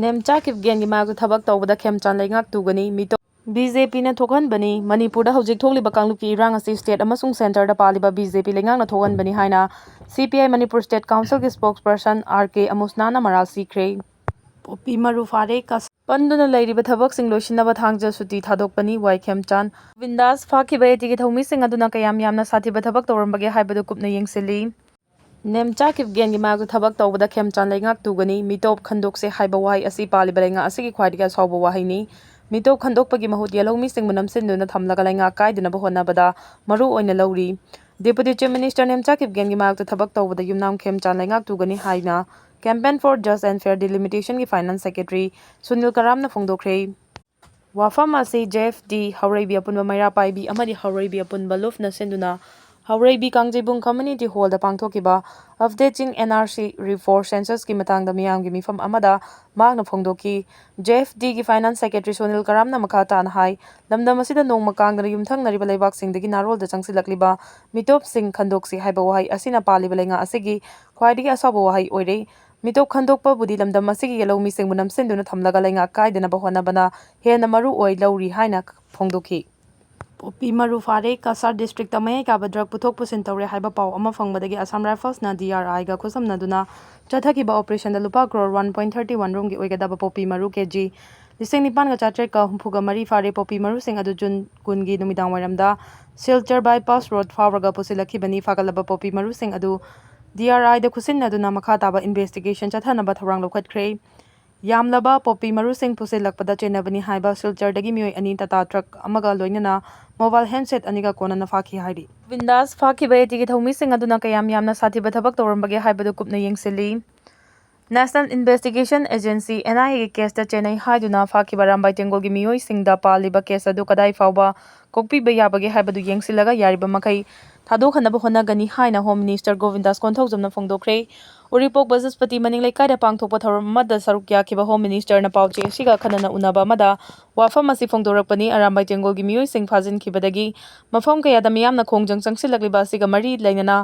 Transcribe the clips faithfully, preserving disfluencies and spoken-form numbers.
ꯅꯦꯝꯆꯥ ꯀꯤꯞꯒꯦꯟꯒꯤ ꯃꯥꯌꯣꯛꯇ ꯊꯕꯛ ꯇꯧꯕꯗ ꯈꯦꯝꯆꯥꯟ ꯂꯩꯉꯥꯛ ꯇꯨꯒꯅꯤ, ꯃꯤꯇꯣꯞ ꯕꯤ ꯖꯦ ꯄꯤꯅ ꯊꯣꯛꯍꯟꯕꯅꯤ꯫ ꯃꯅꯤꯄꯨꯔꯗ ꯍꯧꯖꯤꯛ ꯊꯣꯛꯂꯤꯕ ꯀꯥꯡꯂꯨꯞꯀꯤ ꯏꯔꯥꯡ ꯑꯁꯤ ꯁ꯭ꯇꯦꯠ ꯑꯃꯁꯨꯡ ꯁꯦꯟꯇꯔꯗ ꯄꯥꯜꯂꯤꯕ ꯕꯤ ꯖꯦ ꯄꯤ ꯂꯩꯉꯥꯛꯅ ꯊꯣꯛꯍꯟꯕꯅꯤ ꯍꯥꯏꯅ ꯁꯤ ꯄꯤ ꯑꯥꯏ ꯃꯅꯤꯄꯨꯔ ꯁ꯭ꯇꯦꯠ ꯀꯥꯎꯟꯁꯤꯜꯒꯤ ꯁ꯭ꯄꯣꯛꯁ ꯄꯔꯁꯟ ꯑꯥꯔ ꯀꯦ ꯑꯃꯨꯁꯅꯥꯅ ꯃꯔꯥꯜ ꯁꯤꯈ꯭ꯔꯦ꯫ ꯄꯣꯄꯤ ꯃꯔꯨ ꯐꯥꯔꯦ, ꯀꯁꯥꯔ ꯄꯟꯗꯨꯅ ꯂꯩꯔꯤꯕ ꯊꯕꯛꯁꯤꯡ ꯂꯣꯏꯁꯤꯟꯅꯕ ꯊꯥꯡꯖ ꯁꯨꯇꯤ ꯊꯥꯗꯣꯛꯄꯅꯤ, ꯋꯥꯏ ꯈꯦꯝꯆꯥꯟ꯫ ꯒꯣꯕꯤꯟꯗꯥꯁ ꯐꯥꯈꯤꯕ ꯑꯦ ꯇꯤꯒꯤ ꯊꯧꯃꯤꯁꯤꯡ ꯑꯗꯨꯅ ꯀꯌꯥꯝ ꯌꯥꯝꯅ ꯁꯥꯊꯤꯕ ꯊꯕꯛ ꯇꯧꯔꯝꯕꯒꯦ ꯍꯥꯏꯕꯗꯨ ꯀꯨꯞꯅ ꯌꯦꯡꯁꯤꯜꯂꯤ꯫ ꯅꯦꯝꯆꯥ ꯀꯤꯞꯒꯦꯟꯒꯤ ꯃꯥꯌꯣꯛꯇ ꯊꯕꯛ ꯇꯧꯕꯗ ꯈꯦꯝꯆꯥꯟ ꯂꯩꯉꯥꯛ ꯇꯨꯒꯅꯤ, ꯃꯤꯇꯣꯞ ꯈꯟꯗꯣꯛꯁꯦ ꯍꯥꯏꯕ ꯋꯥꯍꯩ ꯑꯁꯤ ꯄꯥꯜꯂꯤꯕ ꯂꯩꯉꯥꯛ ꯑꯁꯤꯒꯤ ꯈ꯭ꯋꯥꯏꯗꯒꯤ ꯑꯁꯥꯎꯕ ꯋꯥꯍꯩꯅꯤ꯫ ꯃꯤꯇꯣꯞ ꯈꯟꯗꯣꯛꯄꯒꯤ ꯃꯍꯨꯠ ꯌꯦꯜꯍꯧꯃꯤꯁꯤꯡꯕꯨ ꯅꯝꯁꯤꯟꯗꯨꯅ ꯊꯝꯂꯒ ꯂꯩꯉꯥꯛ ꯀꯥꯏꯗꯅꯕ ꯍꯣꯠꯅꯕꯗ ꯃꯔꯨ ꯑꯣꯏꯅ ꯂꯧꯔꯤ꯫ Deputy Chief Minister ꯅꯦꯝꯆꯥ ꯀꯤꯞꯒꯦꯟꯒꯤ ꯃꯥꯌꯣꯛꯇ ꯊꯕꯛ ꯇꯧꯕꯗ ꯌꯨꯝꯅꯥꯝ ꯈꯦꯝꯆꯥꯟ ꯂꯩꯉꯥꯛ ꯇꯨꯒꯅꯤ ꯍꯥꯏꯅ Campaign for Just and Fair Delimitation ꯒꯤ Finance Secretary ꯁꯨꯅꯤꯜ ꯀꯔꯥꯝꯅ ꯐꯣꯡꯗꯣꯛꯈ꯭ꯔꯦ꯫ ꯋꯥꯐꯝ ꯑꯁꯤ ꯖꯦ ꯑꯦꯐ ꯗꯤ ꯍꯧꯔꯩꯕꯤ ꯑꯄꯨꯟꯕ ꯃꯩꯔꯥ ꯄꯥꯏꯕꯤ ꯑꯃꯗꯤ ꯍꯧꯔꯩꯕꯤ ꯑꯄꯨꯟꯕ ꯂꯨꯞꯅ ꯁꯤꯟꯗꯨꯅ ꯍꯧꯔꯩꯕꯤ ꯀꯥꯡꯖꯩꯕꯨꯡ Community Hall ꯗ ꯄꯥꯡꯊꯣꯛꯈꯤꯕ Updating N R C Reform Census ꯀꯤ ꯃꯇꯥꯡꯗ ꯃꯤꯌꯥꯝꯒꯤ ꯃꯤꯐꯝ ꯑꯃꯗ ꯃꯍꯥꯛꯅ ꯐꯣꯡꯗꯣꯛꯈꯤ꯫ ꯖꯦ ꯑꯦꯐ ꯗꯤ ꯒꯤ Finance Secretary ꯁꯨꯅꯤꯜ ꯀꯔꯥꯝꯅ ꯃꯈꯥ ꯇꯥꯅ ꯍꯥꯏ, ꯂꯝꯗꯝ ꯑꯁꯤꯗ ꯅꯣꯡꯃ ꯀꯥꯡꯗꯅ ꯌꯨꯝꯊꯪꯅꯔꯤꯕ ꯂꯩꯕꯥꯛꯁꯤꯡꯗꯒꯤ ꯅꯥꯔꯣꯜꯗ ꯆꯪꯁꯤꯜꯂꯛꯂꯤꯕ ꯃꯤꯇꯣꯞꯁꯤꯡ ꯈꯟꯗꯣꯛꯁꯤ ꯍꯥꯏꯕ ꯋꯥꯍꯩ ꯑꯁꯤꯅ ꯄꯥꯜꯂꯤꯕ ꯂꯩꯉꯥꯛ ꯑꯁꯤꯒꯤ ꯈ꯭ꯋꯥꯏꯗꯒꯤ ꯑꯁꯥꯎꯕ ꯋꯥꯍꯩ ꯑꯣꯏꯔꯦ꯫ ꯃꯤꯇꯣꯞ ꯈꯟꯗꯣꯛꯄꯕꯨꯗꯤ ꯂꯝꯗꯝ ꯑꯁꯤꯒꯤ ꯌꯦꯜꯍꯧꯃꯤꯁꯤꯡꯕꯨ ꯅꯝꯁꯤꯟꯗꯨꯅ ꯊꯝꯂꯒ ꯂꯩꯉꯥꯛ ꯀꯥꯏꯗꯅꯕ ꯍꯣꯠꯅꯕꯅ ꯍꯦꯟꯅ ꯃꯔꯨ ꯑꯣꯏ ꯂꯧꯔꯤ ꯍꯥꯏꯅ ꯐꯣꯡꯗꯣꯛꯈꯤ꯫ ꯄꯣꯄꯤ ꯃꯔꯨ ꯐꯥꯔꯦ, ꯀꯁꯥꯔ district ꯇ ꯃꯌꯥꯏ ꯀꯥꯕ drug ꯄꯨꯊꯣꯛ ꯄꯨꯁꯤꯟ ꯇꯧꯔꯦ ꯍꯥꯏꯕ ꯄꯥꯎ ꯑꯃ ꯐꯪꯕꯗꯒꯤ Assam Rifles ꯅ D R I ꯒ ꯈꯨꯠꯁꯝꯅꯗꯨꯅ ꯆꯠꯊꯈꯤꯕ operation ꯗ ꯂꯨꯄꯥ crore one point thirty one ꯔꯣꯝꯒꯤ ꯑꯣꯏꯒꯗꯕ ꯄꯣꯄꯤ ꯃꯔꯨ ꯀꯦ ꯖꯤ ꯂꯤꯁꯤꯡ ꯅꯤꯄꯥꯟꯒ ꯆꯥꯇ꯭ꯔꯦꯠꯀ ꯍꯨꯝꯐꯨꯒ ꯃꯔꯤ ꯐꯥꯔꯦ꯫ ꯄꯣꯄꯤ ꯃꯔꯨꯁꯤꯡ ꯑꯗꯨ ꯖꯨꯟ ꯀꯨꯟꯒꯤ ꯅꯨꯃꯤꯗꯥꯡ ꯋꯥꯏꯔꯝꯗ ꯁꯤꯜꯆꯔ bypass road ꯐꯥꯎꯔꯒ ꯄꯨꯁꯤꯜꯂꯛꯈꯤꯕꯅꯤ꯫ ꯐꯥꯒꯠꯂꯕ ꯄꯣꯄꯤ ꯃꯔꯨꯁꯤꯡ ꯑꯗꯨ D R I ꯗ ꯈꯨꯠꯁꯤꯟꯅꯗꯨꯅ ꯃꯈꯥ ꯇꯥꯕ investigation ꯆꯠꯊꯅꯕ ꯊꯧꯔꯥꯡ ꯂꯧꯈꯠꯈ꯭ꯔꯦ꯫ ꯌꯥꯝꯂꯕ ꯄꯣꯄꯤ ꯃꯔꯨꯁꯤꯡ ꯄꯨꯁꯤꯜꯂꯛꯄꯗ ꯆꯦꯟꯅꯕꯅꯤ ꯍꯥꯏꯕ ꯁꯤꯜꯆꯔꯗꯒꯤ ꯃꯤꯑꯣꯏ ꯑꯅꯤ, ꯇꯥꯇꯥ ꯇ꯭ꯔꯛ ꯑꯃꯒ ꯂꯣꯏꯅꯅ mobile handset ꯑꯅꯤꯒ ꯀꯣꯟꯅꯅ ꯐꯥꯈꯤ ꯍꯥꯏꯔꯤ꯫ ꯒꯣꯕꯤꯟꯗꯥꯁ ꯐꯥꯈꯤꯕ ꯑꯦ ꯇꯤꯒꯤ ꯊꯧꯃꯤꯁꯤꯡ ꯑꯗꯨꯅ ꯀꯌꯥꯝ ꯌꯥꯝꯅ ꯁꯥꯊꯤꯕ ꯊꯕꯛ ꯇꯧꯔꯝꯕꯒꯦ ꯍꯥꯏꯕꯗꯨ ꯀꯨꯞꯅ ꯌꯦꯡꯁꯤꯜꯂꯤ꯫ National Investigation Agency, N I A ꯒꯤ case ꯇ ꯆꯦꯟꯅꯩ ꯍꯥꯏꯗꯨꯅ ꯐꯥꯈꯤꯕ ꯑꯔꯥꯝꯕꯥꯏ ꯇꯦꯡꯒꯣꯜꯒꯤ ꯃꯤꯑꯣꯏꯁꯤꯡꯗ ꯄꯥꯜꯂꯤꯕ case ꯑꯗꯨ ꯀꯗꯥꯏ ꯐꯥꯎꯕ ꯀꯣꯛꯄꯤꯕ ꯌꯥꯕꯒꯦ ꯍꯥꯏꯕꯗꯨ ꯌꯦꯡꯁꯤꯜꯂꯒ ꯌꯥꯔꯤꯕ ꯃꯈꯩ ꯊꯥꯗꯣꯛꯍꯟꯅꯕ ꯍꯣꯠꯅꯒꯅꯤ ꯍꯥꯏꯅ Home Minister ꯒꯣꯕꯤꯟꯗꯥꯁ ꯀꯣꯟꯊꯧꯖꯝꯅ ꯐꯣꯡꯗꯣꯛꯈ꯭ꯔꯦ꯫ ꯎꯔꯤꯄꯣꯛ ꯕꯖꯁꯄꯇꯤ ꯃꯅꯤꯡ ꯂꯩꯀꯥꯏꯗ ꯄꯥꯡꯊꯣꯛꯄ ꯊꯧꯔꯝ ꯑꯃꯗ ꯁꯔꯨꯛ ꯌꯥꯈꯤꯕ Home Minister ꯅ ꯄꯥꯎꯆꯦ ꯑꯁꯤꯒ ꯑꯈꯟꯅꯅ ꯎꯅꯕ ꯑꯃꯗ ꯋꯥꯐꯝ ꯑꯁꯤ ꯐꯣꯡꯗꯣꯔꯛꯄꯅꯤ꯫ ꯑꯔꯥꯝꯕꯥꯏ ꯇꯦꯡꯒꯣꯜꯒꯤ ꯃꯤꯑꯣꯏꯁꯤꯡ ꯐꯥꯖꯤꯟꯈꯤꯕꯗꯒꯤ ꯃꯐꯝ ꯀꯌꯥꯗ ꯃꯤꯌꯥꯝꯅ ꯈꯣꯡꯖꯪ ꯆꯪꯁꯤꯜꯂꯛꯂꯤꯕ ꯑꯁꯤꯒ ꯃꯔꯤ ꯂꯩꯅꯅ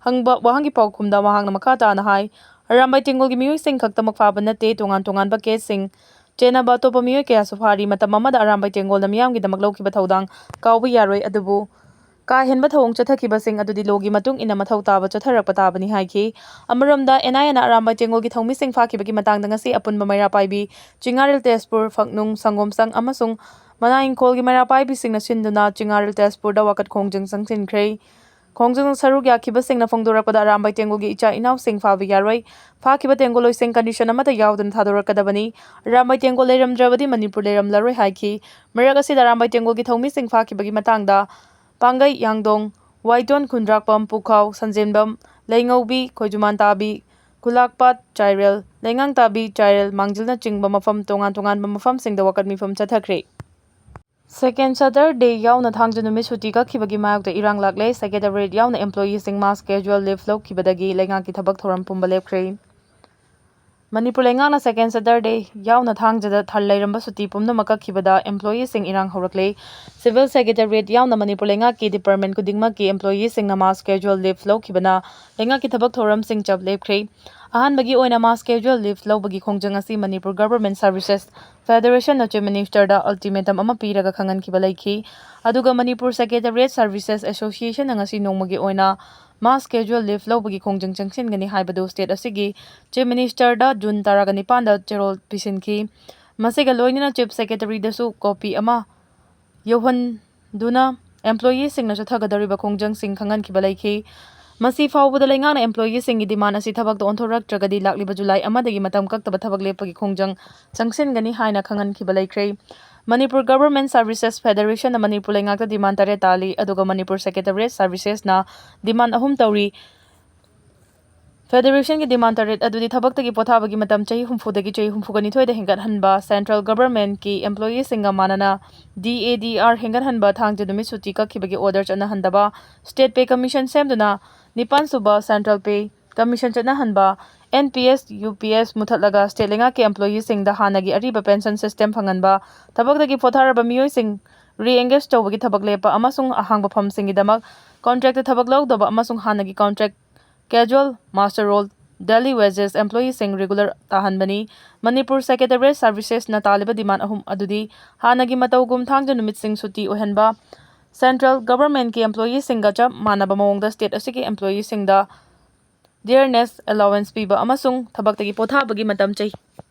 ꯍꯪꯕ ꯋꯥꯍꯪꯒꯤ ꯄꯥꯎꯈꯨꯝꯗ ꯃꯍꯥꯛꯅ ꯃꯈꯥ ꯇꯥꯅ ꯍꯥꯏ, ꯑꯔꯥꯝꯕꯥꯏ ꯇꯦꯡꯒꯣꯜꯒꯤ ꯃꯤꯑꯣꯏꯁꯤꯡ ꯈꯛꯇꯃꯛ ꯐꯥꯕ ꯅꯠꯇꯦ, ꯇꯣꯉꯥꯟ ꯇꯣꯉꯥꯟꯕ ꯀꯦꯁꯁꯤꯡ ꯆꯦꯟꯅꯕ ꯑꯇꯣꯞꯄ ꯃꯤꯑꯣꯏ ꯀꯌꯥꯁꯨ ꯐꯥꯔꯤ꯫ ꯃꯇꯝ ꯑꯃꯗ ꯑꯔꯥꯝꯕꯥꯏ ꯇꯦꯡꯒꯣꯜꯅ ꯃꯤꯌꯥꯝꯒꯤꯗꯃꯛ ꯂꯧꯈꯤꯕ ꯊꯧꯗꯥꯡ ꯀꯥꯎꯕ ꯌꯥꯔꯣꯏ꯫ ꯑꯗꯨꯕꯨ ꯀꯥ ꯍꯦꯟꯕ ꯊꯧꯑꯣꯡ ꯆꯠꯊꯈꯤꯕꯁꯤꯡ ꯑꯗꯨꯗꯤ ꯂꯣꯒꯤ ꯃꯇꯨꯡ ꯏꯟꯅ ꯃꯊꯧ ꯇꯥꯕ ꯆꯠꯊꯔꯛꯄ ꯇꯥꯕꯅꯤ ꯍꯥꯏꯈꯤ꯫ ꯑꯃꯔꯣꯝꯗ, ꯑꯦꯟ ꯑꯥꯏ ꯑꯦꯅ ꯑꯔꯥꯝꯕꯥꯏ ꯇꯦꯡꯒꯣꯜꯒꯤ ꯊꯧꯃꯤꯁꯤꯡ ꯐꯥꯈꯤꯕꯒꯤ ꯃꯇꯥꯡꯗ ꯉꯁꯤ ꯑꯄꯨꯟꯕ ꯃꯩꯔꯥ ꯄꯥꯏꯕꯤ ꯆꯤꯡꯉꯥꯔꯦꯜ ꯇꯦꯖꯄꯨꯔ, ꯐꯛꯅꯨꯡ, ꯁꯪꯒꯣꯝꯁꯪ ꯑꯃꯁꯨꯡ ꯃꯅꯥ ꯏꯪꯈꯣꯜꯒꯤ ꯃꯩꯔꯥ ꯄꯥꯏꯕꯤꯁꯤꯡꯅ ꯁꯤꯟꯗꯨꯅ ꯆꯤꯡꯉꯥꯔꯦꯜ ꯇꯦꯖꯄꯨꯔꯗ ꯋꯥꯀꯠ ꯈꯣꯡꯖꯪ ꯆꯪꯁꯤꯟꯈ꯭ꯔꯦ꯫ ꯈꯣꯡꯖꯪ ꯁꯔꯨꯛ ꯌꯥꯈꯤꯕꯁꯤꯡꯅ ꯐꯣꯡꯗꯣꯔꯛꯄꯗ ꯑꯔꯥꯝꯕꯥꯏ ꯇꯦꯡꯒꯣꯜꯒꯤ ꯏꯆꯥ ꯏꯅꯥꯎꯁꯤꯡ ꯐꯥꯕ ꯌꯥꯔꯣꯏ꯫ ꯐꯥꯈꯤꯕ ꯇꯦꯡꯒꯣꯜꯂꯣꯏꯁꯤꯡ ꯀꯟꯗꯤꯁꯟ ꯑꯃꯠꯇ ꯌꯥꯎꯗꯅ ꯊꯥꯗꯣꯔꯛꯀꯗꯕꯅꯤ꯫ ꯑꯔꯥꯝꯕꯥꯏ ꯇꯦꯡꯒꯣꯜ ꯂꯩꯔꯝꯗ꯭ꯔꯕꯗꯤ ꯃꯅꯤꯄꯨꯔ ꯂꯩꯔꯝꯂꯔꯣꯏ ꯍꯥꯏꯈꯤ꯫ ꯃꯔꯛ ꯑꯁꯤꯗ ꯑꯔꯥꯝꯕꯥꯏ ꯇꯦꯡꯒꯣꯜꯒꯤ ꯊꯧꯃꯤꯁꯤꯡ ꯐꯥꯈꯤꯕꯒꯤ ꯃꯇꯥꯡꯗ ꯄꯥꯡꯒꯩ ꯌꯥꯡꯗꯣꯡ, ꯋꯥꯏꯇꯣꯟ ꯈꯨꯟꯗ꯭ꯔꯥꯛꯄꯝ, ꯄꯨꯈꯥꯎ, ꯁꯟꯖꯦꯟꯕꯝ, ꯂꯩꯉꯧꯕꯤ, ꯈꯣꯏꯖꯨꯃꯥꯟ ꯇꯥꯕꯤ, ꯈꯨꯂꯥꯛꯄꯥꯠ ꯆꯥꯏꯔꯦꯜ, ꯂꯩꯉꯥꯡ ꯇꯥꯕꯤ ꯆꯥꯏꯔꯦꯜ, ꯃꯥꯡꯖꯤꯜꯅꯆꯤꯡꯕ ꯃꯐꯝ ꯇꯣꯉꯥꯟ ꯇꯣꯉꯥꯟꯕ ꯃꯐꯝꯁꯤꯡꯗ ꯋꯥꯀꯠ ꯃꯤꯐꯝ ꯆꯠꯊꯈ꯭ꯔꯦ꯫ Second Saturday ꯌꯥꯎꯅ ꯊꯥꯡꯖ ꯅꯨꯃꯤꯠ ꯁꯨꯇꯤ ꯀꯛꯈꯤꯕꯒꯤ ꯃꯥꯌꯣꯛꯇ ꯏꯔꯥꯡ ꯂꯥꯛꯂꯦ꯫ Secretariat ꯌꯥꯎꯅ employeeꯁꯤꯡ mass casual leave ꯂꯧꯈꯤꯕꯗꯒꯤ ꯂꯩꯉꯥꯛꯀꯤ ꯊꯕꯛ ꯊꯧꯔꯝ ꯄꯨꯝꯕ ꯂꯦꯞꯈ꯭ꯔꯦ꯫ ꯃꯅꯤꯄꯨꯔ ꯂꯩꯉꯥꯛꯅ Second Saturday ꯌꯥꯎꯅ ꯊꯥꯡꯖꯗ ꯊꯜ ꯂꯩꯔꯝꯕ ꯁꯨꯇꯤ ꯄꯨꯝꯅꯃꯛ ꯀꯛꯈꯤꯕꯗ employeeꯁꯤꯡ ꯏꯔꯥꯡ ꯍꯧꯔꯛꯂꯦ꯫ Civil Secretariat ꯌꯥꯎꯅ ꯃꯅꯤꯄꯨꯔ ꯂꯩꯉꯥꯛꯀꯤ department ꯈꯨꯗꯤꯡꯃꯛꯀꯤ employeeꯁꯤꯡꯅ mass casual leave ꯂꯧꯈꯤꯕꯅ ꯂꯩꯉꯥꯛꯀꯤ ꯊꯕꯛ ꯊꯧꯔꯝꯁꯤꯡ ꯆꯞ ꯂꯦꯞꯈ꯭ꯔꯦ꯫ ꯑꯍꯥꯟꯕꯒꯤ ꯑꯣꯏꯅ mass casual leave ꯂꯧꯕꯒꯤ ꯈꯣꯡꯖꯪ ꯑꯁꯤ Manipur Government Services Federationꯅ Chief Ministerꯗ ultimatum ꯑꯃ ꯄꯤꯔꯒ ꯈꯪꯍꯟꯈꯤꯕ ꯂꯩꯈꯤ꯫ ꯑꯗꯨꯒ ꯃꯅꯤꯄꯨꯔ Secretariat Services Associationꯅ ꯉꯁꯤ ꯅꯣꯡꯃꯒꯤ ꯑꯣꯏꯅ mass casual leave ꯂꯧꯕꯒꯤ ꯈꯣꯡꯖꯪ ꯆꯪꯁꯤꯟꯒꯅꯤ ꯍꯥꯏꯕꯗꯨ state ꯑꯁꯤꯒꯤ Chief Ministerꯗ June ꯇꯔꯥꯒ ꯅꯤꯄꯥꯟꯗ ꯆꯦꯔꯣꯜ ꯄꯤꯁꯤꯟꯈꯤ꯫ ꯃꯁꯤꯒ ꯂꯣꯏꯅꯅ Chief Secretaryꯗꯁꯨ copy ꯑꯃ ꯌꯧꯍꯟꯗꯨꯅ employeeꯁꯤꯡꯅ ꯆꯠꯊꯒꯗꯧꯔꯤꯕ ꯈꯣꯡꯖꯪꯁꯤꯡ ꯈꯪꯍꯟꯈꯤꯕ ꯂꯩꯈꯤ꯫ ꯃꯁꯤ ꯐꯥꯎꯕꯗ ꯂꯩꯉꯥꯛꯅ employeeꯁꯤꯡꯒꯤ demand ꯑꯁꯤ ꯊꯕꯛꯇ ꯑꯣꯟꯊꯣꯔꯛꯇ꯭ꯔꯒꯗꯤ ꯂꯥꯛꯂꯤꯕ July ꯑꯃꯗꯒꯤ ꯃꯇꯝ ꯀꯛꯇꯕ ꯊꯕꯛ ꯂꯦꯞꯄꯒꯤ ꯈꯣꯡꯖꯪ ꯆꯪꯁꯤꯟꯒꯅꯤ ꯍꯥꯏꯅ ꯈꯪꯍꯟꯈꯤꯕ ꯂꯩꯈ꯭ꯔꯦ꯫ Manipur Government Services Federationꯅ Manipur ꯂꯩꯉꯥꯛꯇ demand ꯇꯔꯦꯠ ꯇꯥꯜꯂꯤ, ꯑꯗꯨꯒ ꯃꯅꯤꯄꯨꯔ Secretariat Servicesꯅ demand ꯑꯍꯨꯝ ꯇꯧꯔꯤ꯫ Federationꯒꯤ demand ꯇꯔꯦꯠ ꯑꯗꯨꯗꯤ ꯊꯕꯛꯇꯒꯤ ꯄꯣꯊꯥꯕꯒꯤ ꯃꯇꯝ ꯆꯍꯤ ꯍꯨꯝꯐꯨꯗꯒꯤ ꯆꯍꯤ ꯍꯨꯝꯐꯨꯒ ꯅꯤꯊꯣꯏꯗ ꯍꯦꯟꯒꯠꯍꯟꯕ, Central Governmentꯀꯤ employeeꯁꯤꯡꯒ ꯃꯥꯟꯅꯅ D A D R ꯍꯦꯟꯒꯠꯍꯟꯕ, ꯊꯥꯡꯖ ꯅꯨꯃꯤꯠ ꯁꯨꯇꯤ ꯀꯛꯈꯤꯕꯒꯤ order ꯆꯠꯅꯍꯟꯗꯕ, State Pay Commission ꯁꯦꯝꯗꯨꯅ ꯅꯤꯄꯥꯟ ꯁꯨꯕ Central Pay Commission ꯆꯠꯅꯍꯟꯕ, N P S, U P S ꯃꯨꯊꯠꯂꯒ state ꯂꯩꯉꯥꯛꯀꯤ employeeꯁꯤꯡꯗ ꯍꯥꯟꯅꯒꯤ ꯑꯔꯤꯕ pension system ꯐꯪꯍꯟꯕ, ꯊꯕꯛꯇꯒꯤ ꯄꯣꯊꯥꯔꯕ ꯃꯤꯑꯣꯏꯁꯤꯡ re-engage ꯇꯧꯕꯒꯤ ꯊꯕꯛ ꯂꯦꯞꯄ ꯑꯃꯁꯨꯡ ꯑꯍꯥꯡꯕ ꯐꯝꯁꯤꯡꯒꯤꯗꯃꯛ contractꯇ ꯊꯕꯛ ꯂꯧꯗꯕ ꯑꯃꯁꯨꯡ ꯍꯥꯟꯅꯒꯤ contract casual, muster roll, daily wages employeeꯁꯤꯡ regular ꯇꯥꯍꯟꯕꯅꯤ꯫ Manipur Secretariat servicesꯅ ꯇꯥꯜꯂꯤꯕ demand ꯑꯍꯨꯝ ꯑꯗꯨꯗꯤ ꯍꯥꯟꯅꯒꯤ ꯃꯇꯧꯒꯨꯝ ꯊꯥꯡꯖ ꯅꯨꯃꯤꯠꯁꯤꯡ ꯁꯨꯇꯤ ꯑꯣꯏꯍꯟꯕ, central governmentꯀꯤ employeeꯁꯤꯡꯒ ꯆꯞ ꯃꯥꯟꯅꯕ ꯃꯑꯣꯡꯗ state ꯑꯁꯤꯒꯤ employeeꯁꯤꯡꯗ dearness allowance ꯄꯤꯕ ꯑꯃꯁꯨꯡ ꯊꯕꯛꯇꯒꯤ ꯄꯣꯊꯥꯕꯒꯤ ꯃꯇꯝ ꯆꯍꯤ,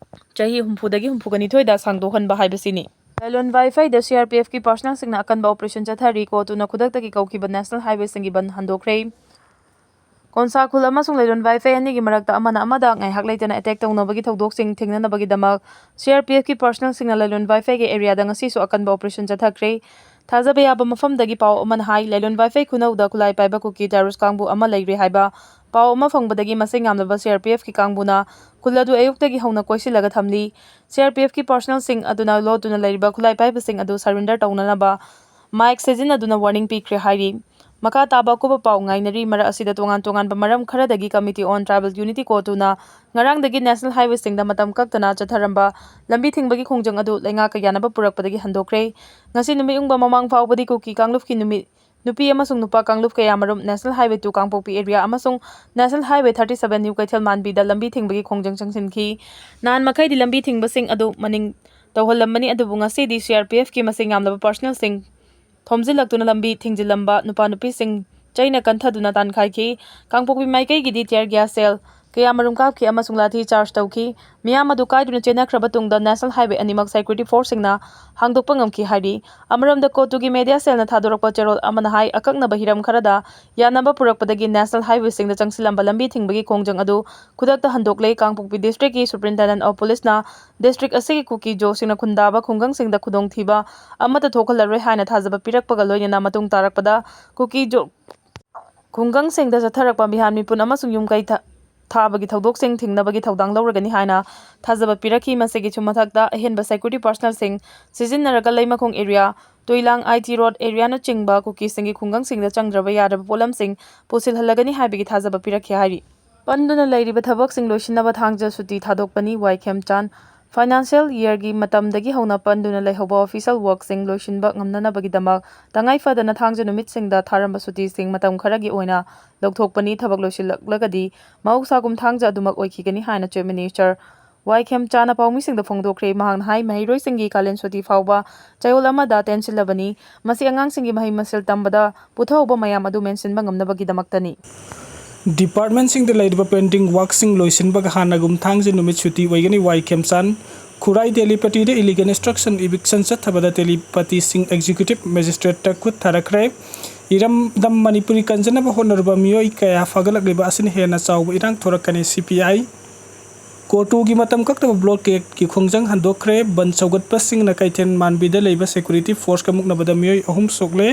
ꯆꯍꯤ ꯍꯨꯝꯐꯨꯗꯒꯤ ꯍꯨꯝꯐꯨꯒ ꯅꯤꯊꯣꯏꯗ ꯁꯥꯡꯗꯣꯛꯍꯟꯕ ꯍꯥꯏꯕꯁꯤꯅꯤ꯫ ꯂꯥꯏꯂꯣꯟ ꯋꯥꯏꯐꯩꯗ CRPFꯀꯤ personnelꯁꯤꯡꯅ ꯑꯀꯟꯕ operation ꯆꯠꯊꯔꯤ꯫ ꯀꯣꯇꯨꯅ ꯈꯨꯗꯛꯇꯒꯤ ꯀꯧꯈꯤꯕ national highwayꯁꯤꯡꯒꯤ ꯕꯟ ꯍꯟꯗꯣꯛꯈ꯭ꯔꯦ꯫ ꯀꯣꯟꯁꯥꯈꯨꯜ ꯑꯃꯁꯨꯡ ꯂꯥꯏꯂꯣꯟ ꯋꯥꯏꯐꯩ ꯑꯅꯤꯒꯤ ꯃꯔꯛꯇ ꯑꯃꯅ ꯑꯃꯗ ꯉꯥꯏꯍꯥꯛ ꯂꯩꯇꯅ attack ꯇꯧꯅꯕꯒꯤ ꯊꯧꯗꯣꯛꯁꯤꯡ ꯊꯦꯡꯅꯅꯕꯒꯤꯗꯃꯛ CRPFꯀꯤ personnelꯁꯤꯡꯅ ꯂꯥꯏꯂꯣꯟ ꯋꯥꯏꯐꯩꯒꯤ areaꯗ ꯉꯁꯤꯁꯨ ꯑꯀꯟꯕ operation ꯆꯠꯊꯈ꯭ꯔꯦ꯫ ꯊꯥꯖꯕ ꯌꯥꯕ ꯃꯐꯝꯗꯒꯤ ꯄꯥꯎ ꯑꯃꯅ ꯍꯥꯏ, ꯂꯥꯏꯂꯣꯟ ꯋꯥꯏꯐꯩ ꯈꯨꯅꯧꯗ ꯈꯨꯠꯂꯥꯏ ꯄꯥꯏꯕ ꯀꯨꯀꯤ terrorist ꯀꯥꯡꯕꯨ ꯑꯃ ꯂꯩꯔꯦ ꯍꯥꯏꯕ ꯄꯥꯎ ꯑꯃ ꯐꯪꯕꯗꯒꯤ ꯃꯁꯤꯡ ꯌꯥꯝꯂꯕ CRPFꯀꯤ ꯀꯥꯡꯕꯨꯅ ꯈꯨꯜ ꯑꯗꯨ ꯑꯌꯨꯛꯇꯒꯤ ꯍꯧꯅ ꯀꯣꯏꯁꯤꯜꯂꯒ ꯊꯝꯂꯤ꯫ CRPFꯀꯤ personnelꯁꯤꯡ ꯑꯗꯨꯅ ꯂꯣꯠꯇꯨꯅ ꯂꯩꯔꯤꯕ ꯈꯨꯠꯂꯥꯏ ꯄꯥꯏꯕꯁꯤꯡ ꯑꯗꯨ surrender ꯇꯧꯅꯅꯕ mike ꯁꯤꯖꯤꯟꯅꯗꯨꯅ warning ꯄꯤꯈ꯭ꯔꯦ ꯍꯥꯏꯔꯤ꯫ ꯃꯈꯥ ꯇꯥꯕ ꯑꯀꯨꯞꯄ ꯄꯥꯎ ꯉꯥꯏꯅꯔꯤ꯫ ꯃꯔꯛ ꯑꯁꯤꯗ ꯇꯣꯉꯥꯟ ꯇꯣꯉꯥꯟꯕ ꯃꯔꯝ ꯈꯔꯗꯒꯤ Committee on Tribal Unity ꯀꯣꯇꯨꯅ ꯉꯔꯥꯡꯗꯒꯤ national highwayꯁꯤꯡꯗ ꯃꯇꯝ ꯀꯛꯇꯅ ꯆꯠꯊꯔꯝꯕ ꯂꯝꯕꯤ ꯊꯤꯡꯕꯒꯤ ꯈꯣꯡꯖꯪ ꯑꯗꯨ ꯂꯩꯉꯥꯛꯀ ꯌꯥꯅꯕ ꯄꯨꯔꯛꯄꯗꯒꯤ ꯍꯟꯗꯣꯛꯈ꯭ꯔꯦ꯫ ꯉꯁꯤ ꯅꯨꯃꯤꯠ ꯌꯨꯡꯕ ꯃꯃꯥꯡ ꯐꯥꯎꯕꯗꯤ ꯀꯨꯀꯤ ꯀꯥꯡꯂꯨꯞꯀꯤ ꯅꯨꯃꯤꯠ, ꯅꯨꯄꯤ ꯑꯃꯁꯨꯡ ꯅꯨꯄꯥ ꯀꯥꯡꯂꯨꯞ ꯀꯌꯥꯃꯔꯨꯝ National Highway two ꯀꯥꯡꯄꯣꯛꯄꯤ area ꯑꯃꯁꯨꯡ National Highway thirty seven New ꯀꯩꯊꯦꯜ ꯃꯥꯟꯕꯤꯗ ꯂꯝꯕꯤ ꯊꯤꯡꯕꯒꯤ ꯈꯣꯡꯖꯪ ꯆꯪꯁꯤꯟꯈꯤ꯫ ꯅꯍꯥꯟ ꯃꯈꯩꯗꯤ ꯂꯝꯕꯤ ꯊꯤꯡꯕꯁꯤꯡ ꯑꯗꯨ ꯃꯅꯤꯡ ꯇꯧꯍꯜꯂꯝꯕꯅꯤ, ꯑꯗꯨꯕꯨ ꯉꯁꯤꯗꯤ CRPFꯀꯤ ꯃꯁꯤꯡ ꯌꯥꯝꯂꯕ personnelꯁꯤꯡ ꯊꯣꯝꯖꯤꯜꯂꯛꯇꯨꯅ ꯂꯝꯕꯤ ꯊꯤꯡꯖꯤꯜꯂꯝꯕ ꯅꯨꯄꯥ ꯅꯨꯄꯤꯁꯤꯡ ꯆꯩꯅ ꯀꯟꯊꯗꯨꯅ ꯇꯥꯟꯈꯥꯏꯈꯤ꯫ ꯀꯥꯡꯄꯣꯛꯄꯤ ꯃꯥꯏꯀꯩꯒꯤꯗꯤ tear gas shell ꯀꯌꯥꯃꯔꯨꯝ ꯀꯥꯞꯈꯤ ꯑꯃꯁꯨꯡ ꯂꯥꯊꯤ charge ꯇꯧꯈꯤ꯫ ꯃꯤꯌꯥꯝ ꯑꯗꯨ ꯀꯥꯏꯗꯨꯅ ꯆꯦꯟꯅꯈ꯭ꯔꯕ ꯇꯨꯡꯗ National Highway ꯑꯅꯤꯃꯛ security forceꯁꯤꯡꯅ ꯍꯥꯡꯗꯣꯛꯄ ꯉꯝꯈꯤ ꯍꯥꯏꯔꯤ꯫ ꯑꯃꯔꯣꯝꯗ ꯀꯣꯇꯨꯒꯤ media cellꯅ ꯊꯥꯗꯣꯔꯛꯄ ꯆꯦꯔꯣꯜ ꯑꯃꯅ ꯍꯥꯏ, ꯑꯀꯛꯅꯕ ꯍꯤꯔꯝ ꯈꯔꯗ ꯌꯥꯅꯕ ꯄꯨꯔꯛꯄꯗꯒꯤ National Highwayꯁꯤꯡꯗ ꯆꯪꯁꯤꯜꯂꯝꯕ ꯂꯝꯕꯤ ꯊꯤꯡꯕꯒꯤ ꯈꯣꯡꯖꯪ ꯑꯗꯨ ꯈꯨꯗꯛꯇ ꯍꯟꯗꯣꯛꯂꯦ꯫ ꯀꯥꯡꯄꯣꯛꯄꯤ districtꯀꯤ Superintendent of Policeꯅ district ꯑꯁꯤꯒꯤ ꯀꯨꯀꯤ ꯖꯣꯁꯤꯡꯅ ꯈꯨꯟꯗꯥꯕ ꯈꯨꯡꯒꯪꯁꯤꯡꯗ ꯈꯨꯗꯣꯡꯊꯤꯕ ꯑꯃꯠꯇ ꯊꯣꯛꯍꯜꯂꯔꯣꯏ ꯍꯥꯏꯅ ꯊꯥꯖꯕ ꯄꯤꯔꯛꯄꯒ ꯂꯣꯏꯅꯅ ꯃꯇꯨꯡ ꯇꯥꯔꯛꯄꯗ ꯀꯨꯀꯤ ꯖꯣ-, ꯈꯨꯡꯒꯪꯁꯤꯡꯗ ꯆꯠꯊꯔꯛꯄ ꯃꯤꯍꯥꯠ ꯃꯤꯄꯨꯟ ꯑꯃꯁꯨꯡ ꯌꯨꯝ ꯀꯩ ꯊ-, ꯊꯥꯕꯒꯤ ꯊꯧꯗꯣꯛꯁꯤꯡ ꯊꯤꯡꯅꯕꯒꯤ ꯊꯧꯗꯥꯡ ꯂꯧꯔꯒꯅꯤ ꯍꯥꯏꯅ ꯊꯥꯖꯕ ꯄꯤꯔꯛꯈꯤ꯫ ꯃꯁꯤꯒꯤꯁꯨ ꯃꯊꯛꯇ ꯑꯍꯦꯟꯕ security personnelꯁꯤꯡ ꯁꯤꯖꯤꯟꯅꯔꯒ ꯂꯩꯃꯈꯣꯡ area, ꯇꯨꯏꯂꯥꯡ IT road areaꯅꯆꯤꯡꯕ ꯀꯨꯀꯤꯁꯤꯡꯒꯤ ꯈꯨꯡꯒꯪꯁꯤꯡꯗ ꯆꯪꯗ꯭ꯔꯕ ꯌꯥꯗ꯭ꯔꯕ ꯄꯣꯠꯂꯝꯁꯤꯡ ꯄꯨꯁꯤꯜꯍꯜꯂꯒꯅꯤ ꯍꯥꯏꯕꯒꯤ ꯊꯥꯖꯕ ꯄꯤꯔꯛꯈꯤ ꯍꯥꯏꯔꯤ꯫ ꯄꯟꯗꯨꯅ ꯂꯩꯔꯤꯕ ꯊꯕꯛꯁꯤꯡ ꯂꯣꯏꯁꯤꯟꯅꯕ ꯊꯥꯡꯖ ꯁꯨꯇꯤ ꯊꯥꯗꯣꯛꯄꯅꯤ꯫ ꯋꯥꯏ ꯈꯦꯝꯆꯥꯟ꯫ Financial yearꯒꯤ ꯃꯇꯝꯗꯒꯤ ꯍꯧꯅ ꯄꯟꯗꯨꯅ ꯂꯩꯍꯧꯕ official workꯁꯤꯡ ꯂꯣꯏꯁꯤꯟꯕ ꯉꯝꯅꯅꯕꯒꯤꯗꯃꯛ ꯇꯉꯥꯏ ꯐꯗꯅ ꯊꯥꯡꯖ ꯅꯨꯃꯤꯠꯁꯤꯡꯗ ꯊꯥꯔꯝꯕ ꯁꯨꯇꯤꯁꯤꯡ ꯃꯇꯝ ꯈꯔꯒꯤ ꯑꯣꯏꯅ ꯂꯧꯊꯣꯛꯄꯅꯤ꯫ ꯊꯕꯛ ꯂꯣꯏꯁꯤꯜꯂꯛꯂꯒꯗꯤ ꯃꯍꯧꯁꯥꯒꯨꯝ ꯊꯥꯡꯖ ꯑꯗꯨꯃꯛ ꯑꯣꯏꯈꯤꯒꯅꯤ ꯍꯥꯏꯅ Chief Minister ꯋꯥꯏ ꯈꯦꯝꯆꯥꯅ ꯄꯥꯎꯃꯤꯁꯤꯡꯗ ꯐꯣꯡꯗꯣꯛꯈ꯭ꯔꯦ꯫ ꯃꯍꯥꯛꯅ ꯍꯥꯏ, ꯃꯍꯩꯔꯣꯏꯁꯤꯡꯒꯤ ꯀꯥꯂꯦꯟ ꯁꯨꯇꯤ ꯐꯥꯎꯕ ꯆꯌꯣꯜ ꯑꯃꯗ ꯇꯦꯟꯁꯤꯜꯂꯕꯅꯤ꯫ ꯃꯁꯤ ꯑꯉꯥꯡꯁꯤꯡꯒꯤ ꯃꯍꯩ ꯃꯁꯤꯡ ꯇꯝꯕꯗ ꯄꯨꯊꯣꯛꯍꯧꯕ ꯃꯌꯥꯝ ꯑꯗꯨ ꯃꯦꯟꯁꯤꯟꯕ ꯉꯝꯅꯕꯒꯤꯗꯃꯛꯇꯅꯤ꯫ Departmentꯁꯤꯡꯗ ꯂꯩꯔꯤꯕ pending workꯁꯤꯡ ꯂꯣꯏꯁꯤꯟꯕꯒ ꯍꯥꯟꯅꯒꯨꯝ ꯊꯥꯡꯖ ꯅꯨꯃꯤꯠ ꯁꯨꯇꯤ ꯑꯣꯏꯒꯅꯤ꯫ ꯋꯥꯏ ꯈꯦꯝꯆꯥꯟ꯫ ꯈꯨꯔꯥꯏ ꯇꯦꯂꯤꯄꯇꯤꯗ illegal instruction eviction ꯆꯠꯊꯕꯗ ꯇꯦꯂꯤꯄꯇꯤꯁꯤꯡ executive magistrateꯇ ꯈꯨꯠ ꯊꯥꯔꯛꯈ꯭ꯔꯦ꯫ ꯏꯔꯝꯗꯝ ꯃꯅꯤꯄꯨꯔꯤ ꯀꯟꯖꯅꯕ ꯍꯣꯠꯅꯔꯨꯕ ꯃꯤꯑꯣꯏ ꯀꯌꯥ ꯐꯒꯠꯂꯛꯂꯤꯕ ꯑꯁꯤꯅ ꯍꯦꯟꯅ ꯆꯥꯎꯕ ꯏꯔꯥꯡ ꯊꯣꯔꯛꯀꯅꯤ꯫ CPI꯫ ꯀꯣꯇꯨꯒꯤ ꯃꯇꯝ ꯀꯛꯇꯕ blockadeꯀꯤ ꯈꯣꯡꯖꯪ ꯍꯟꯗꯣꯛꯈ꯭ꯔꯦ꯫ ꯕꯟ ꯁꯧꯒꯠꯄꯁꯤꯡꯅ ꯀꯩꯊꯦꯜ ꯃꯥꯟꯕꯤꯗ ꯂꯩꯕ security forceꯀ ꯃꯨꯛꯅꯕꯗ ꯃꯤꯑꯣꯏ ꯑꯍꯨꯝ ꯁꯣꯛꯂꯦ꯫